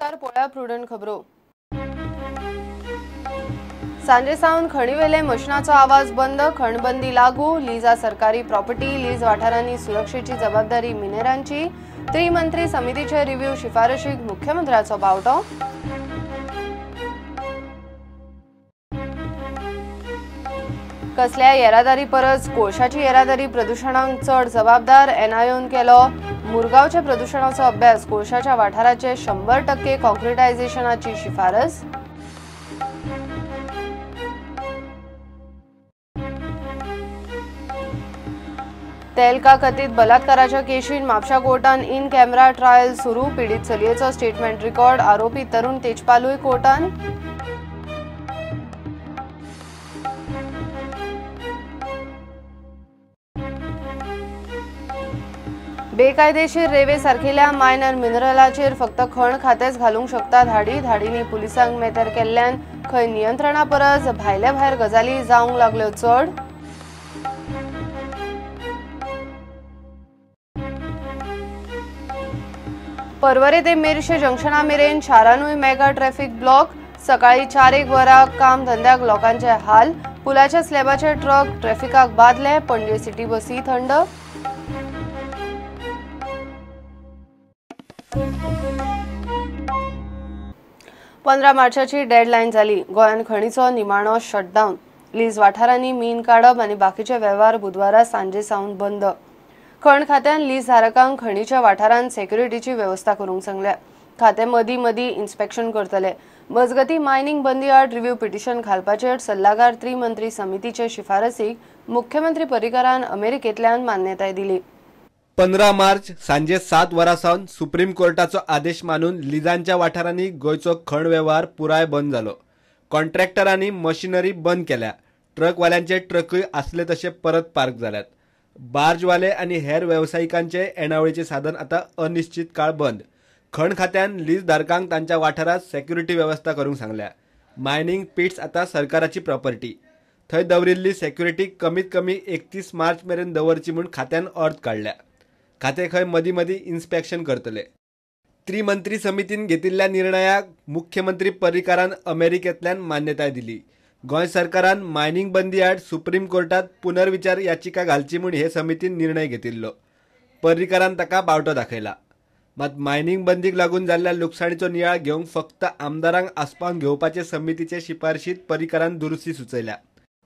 नमस्कार, पळया प्रुडंट खबरो। सांजे सावन खणीवेले मशिनाचो आवाज बंद, खणबंदी लागू, लीजा सरकारी प्रॉपर्टी, लीज वाठारांनी सुरक्षेची जबाबदारी मिनेरांची, त्रिमंत्री समितीचे रिव्ह्यू शिफारशीक मुख्यमंत्र्याचो बावटो। कसल्या येरादारी परस कोळशाची येरादारी प्रदूषणांक चड जबाबदार, एनआयओन केलो मुरगांवच्या प्रदूषणाचो अभ्यास, कोळशाच्या वाठाराचे 100% कॉन्क्रिटायझेशनाची शिफारस। तेलका कथित बलात्काराच्या केशीन म्हापशा कोर्टान इन कॅमेरा ट्रायल सुरू, पीडित चलयेचो स्टेटमेंट रिकॉर्ड, आरोपी तरुण तेजपालूय कोर्टान। बेकायदेशीर रेवे सारकेल्या मायनर मिनरलाचेर फक्त खण खातेच घालूंक शकता धाडी, धाडींनी पुलिसांक मेतेर केल्ल्यान खंय नियंत्रणा परस भायले भायर गजाली जावंक लागल्यो चड। पर्वरे ते मेरशे जंक्शना मेरेन शारानूय मेगा ट्रॅफिक ब्लॉक, सकाळी 4-1 वरां काम धंद्याक लोकांचे हाल, पुलाच्या स्लॅबाचे ट्रक ट्रॅफिकाक बादले, पणजे सिटी बसी थंड। 15 मार्चाची डेडलायन जाली, गोंयांत खणीचो निमाणो शटडावन, लीज वाठारांनी मीन काडप आनी बाकीचे वेव्हार बुधवारा सांजे सावन बंद। खण खात्यान लीज धारकांक खणीच्या वाठारांत सेक्युरिटीची वेवस्था करूंक सांगल्या, खातें मदीं मदीं इन्स्पेक्शन करतले। मजगती मायनिंग बंदी आड रिव्ह्यू पिटिशन घालपाचेर सल्लागार त्रिमंत्री समितीचे शिफारसीक मुख्यमंत्री पर्रीकारान अमेरिकेंतल्यान मान्यताय दिली। 15 मार्च सांजे 7 वरां सावन सुप्रीम कोर्टाचो आदेश मानून लिजांच्या वाठारांनी गोंयचो खण वेव्हार पुराय बंद जालो। कॉन्ट्रॅक्टरांनी मशिनरी बंद केल्या, ट्रकवाल्यांचे ट्रकूय आसले तशे परत पार्क जाल्यात। बार्जवाले आनी हेर वेवसायिकांचे येणावळीचे साधन आतां अनिश्चित काळ बंद। खण खात्यान लीज धारकांक तांच्या वाठारांत सेक्युरिटी वेवस्था करूंक सांगल्या। मायनिंग पिट्स आतां सरकाराची प्रॉपर्टी, थंय दवरिल्ली सेक्युरिटी कमीत कमी 31 मार्च मेरेन दवरची म्हूण खात्यान अर्द काडल्या। खातें खंय मदीं मदीं इन्स्पेक्शन करतले। त्रिमंत्री समितीन घेतिल्ल्या निर्णयाक मुख्यमंत्री पर्रीकारान अमेरिकेंतल्यान मान्यताय दिली। गोंय सरकारान मायनिंग बंदी आड सुप्रीम कोर्टात पुनर्विचार याचिका घालची म्हूण हे समितीन निर्णय घेतिल्लो। पर्रीकारान ताका बावटो दाखयला। मात मायनिंग बंदीक लागून जाल्ल्या लुकसाणीचो नियाळ घेवंक फक्त आमदारांक आसपावन घेवपाचे समितीचे शिफारशीत पर्रीकारान दुरुस्ती सुचयल्या।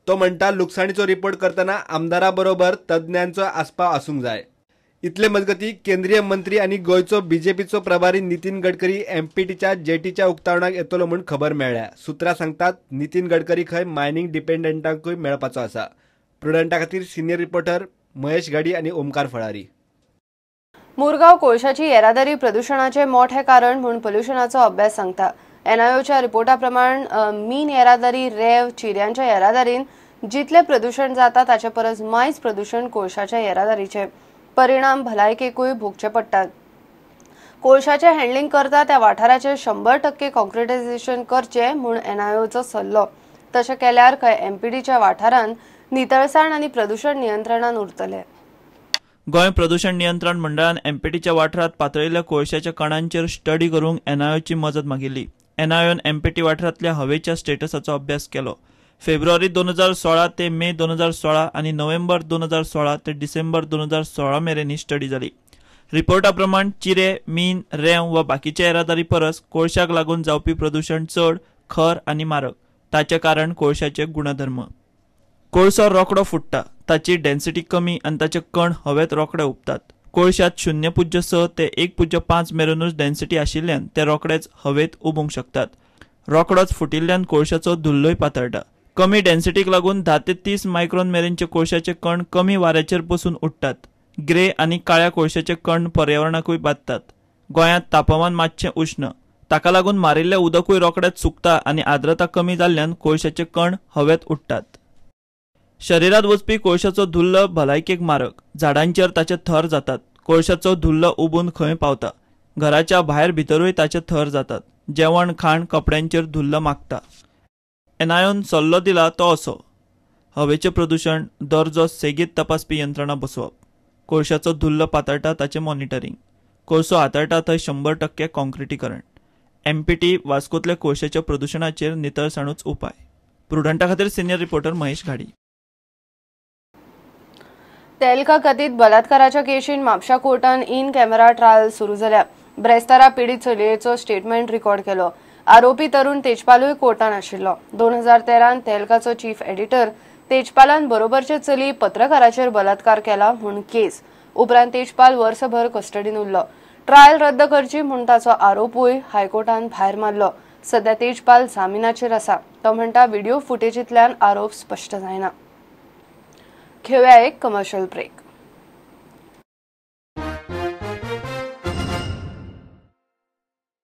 तो म्हणटा, लुकसाणीचो रिपोर्ट करतना आमदारा बरोबर तज्ञांचो आसपाव आसूंक जाय। इतले मजगती केंद्रीय मंत्री आनी गोंयचो बीजेपीचो प्रभारी नितीन गडकरी एमपीटीच्या जेटीच्या उक्तावणाक येतलो म्हूण खबर मेळ्ळ्या। सुत्रां सांगतात, नितीन गडकरी खंय मायनिंग डिपेंडंटांकूय मेळपाचो आसा। प्रुडंटा खातीर सिनियर रिपोर्टर महेश घाडी आनी ओमकार फळारी। मुरगांव कोळशाची येरादारी प्रदूषणाचे मोठे कारण म्हूण पोल्युशनाचो अभ्यास सांगता। एनआयओच्या रिपोर्टा प्रमाण मीन येरादारी, रेव, चिऱ्यांच्या येरादारीन जितले प्रदूषण जाता ताचे परस मायज प्रदूषण कोळशाच्या येरादारीचे परिणाम भलायकेकूय भोगचे पडटात। कोळशाचे हँडलिंग करता त्या वाठाराचे 100% कॉन्क्रिटायझेशन करचे म्हूण एनआयओचो सल्लो। तशें केल्यार खंय एमपीडीच्या वाठारांत नितळसाण आनी प्रदूषण नियंत्रणान उरतले। गोंय प्रदूषण नियंत्रण मंडळान एमपीटीच्या वाठारांत पातळिल्ल्या कोळशाच्या कणांचेर स्टडी करूंक एनआयओची मजत मागिल्ली। एनआयओन एमपीटी वाठारांतल्या हवेच्या स्टेटसाचो अभ्यास केलो। फेब्रुवारी 2016 ते मे 2016 आनी नोव्हेंबर 2016 ते डिसेंबर 2016 मेरेन ही स्टडी जाली। रिपोर्टा प्रमाण चिरे, मीन, रेंव वा बाकीच्या येरादारी परस कोळशाक लागून जावपी प्रदूषण चड खर आनी मारक। ताचें कारण कोळशाचे गुणधर्म। कोळसो रोकडो फुट्टा, ताची डेन्सिटी कमी आनी ताचे कण हवेत रोकडे उबतात। कोळशात 0.6 ते 1.5 मेरेनूच डेन्सिटी आशिल्ल्यान ते रोकडेच हवेत उबूंक शकतात। रोकडोच फुटिल्ल्यान कोळशाचो धुल्लोय पातळटा। कमी डेन्सिटीक लागून 10 ते 30 मायक्रॉन मेरेनचे कोळशाचे कण कमी वाऱ्याचेर बसून उडटात। ग्रे आनी काळ्या कोळशाचे कण पर्यावरणाकूय बादतात। गोंयांत तापमान मातशें उश्ण, ताका लागून मारिल्लें उदकूय रोकडेच सुकता आनी आर्द्रता कमी जाल्ल्यान कोळशाचे कण हवेत उडटात। शरीरात वचपी कोळशाचो धुल्ल भलायकेक मारक। झाडांचेर ताचे थर जातात। कोळशाचो धुल्ल उबून खंय पावता, घराच्या भायर भितरूय ताचे थर जातात। जेवण खाण कपड्यांचेर धुल्ल मागता। एनआयओन सल्लो दिला तो असो: हवेचें प्रदूषण दर्जो सेगीत तपासपी यंत्रणा बसोवप, कोळशाचो धुल्ल पातळटा ताचें मॉनिटरींग, कोळसो हाताळटा थंय 100% काँक्रिटीकरण. एमपीटी वास्कोतल्या कोळशाच्या प्रदुशणाचेर नितळसाणूच उपाय. प्रुडंटा खातीर सिनियर रिपोर्टर महेश घाडी. तेलका कथीत बलात्काराच्या केशीन म्हापशा कोर्टान इन कॅमेरा ट्रायल सुरू जाल्या. ब्रेस्तारा पिडीत चलयेचो स्टेटमेंट रिकॉर्ड केलो. आरोपी तरुण तेजपालूय कोर्टान आशिल्लो. 2013 तेलकाचो चीफ एडिटर तेजपालान बरोबरचे चली पत्रकाराचेर बलात्कार केला म्हूण केस. उपरांत तेजपाल वर्सभर कस्टडीन उरलो. ट्रायल रद्द करची म्हूण ताचो आरोपूय हायकोर्टान भायर मारलो. सध्या तेजपाल जामिनाचेर आसा. तो म्हणटा व्हिडिओ फुटेजींतल्यान आरोप स्पश्ट जायना. घेवया एक कमर्शियल ब्रेक.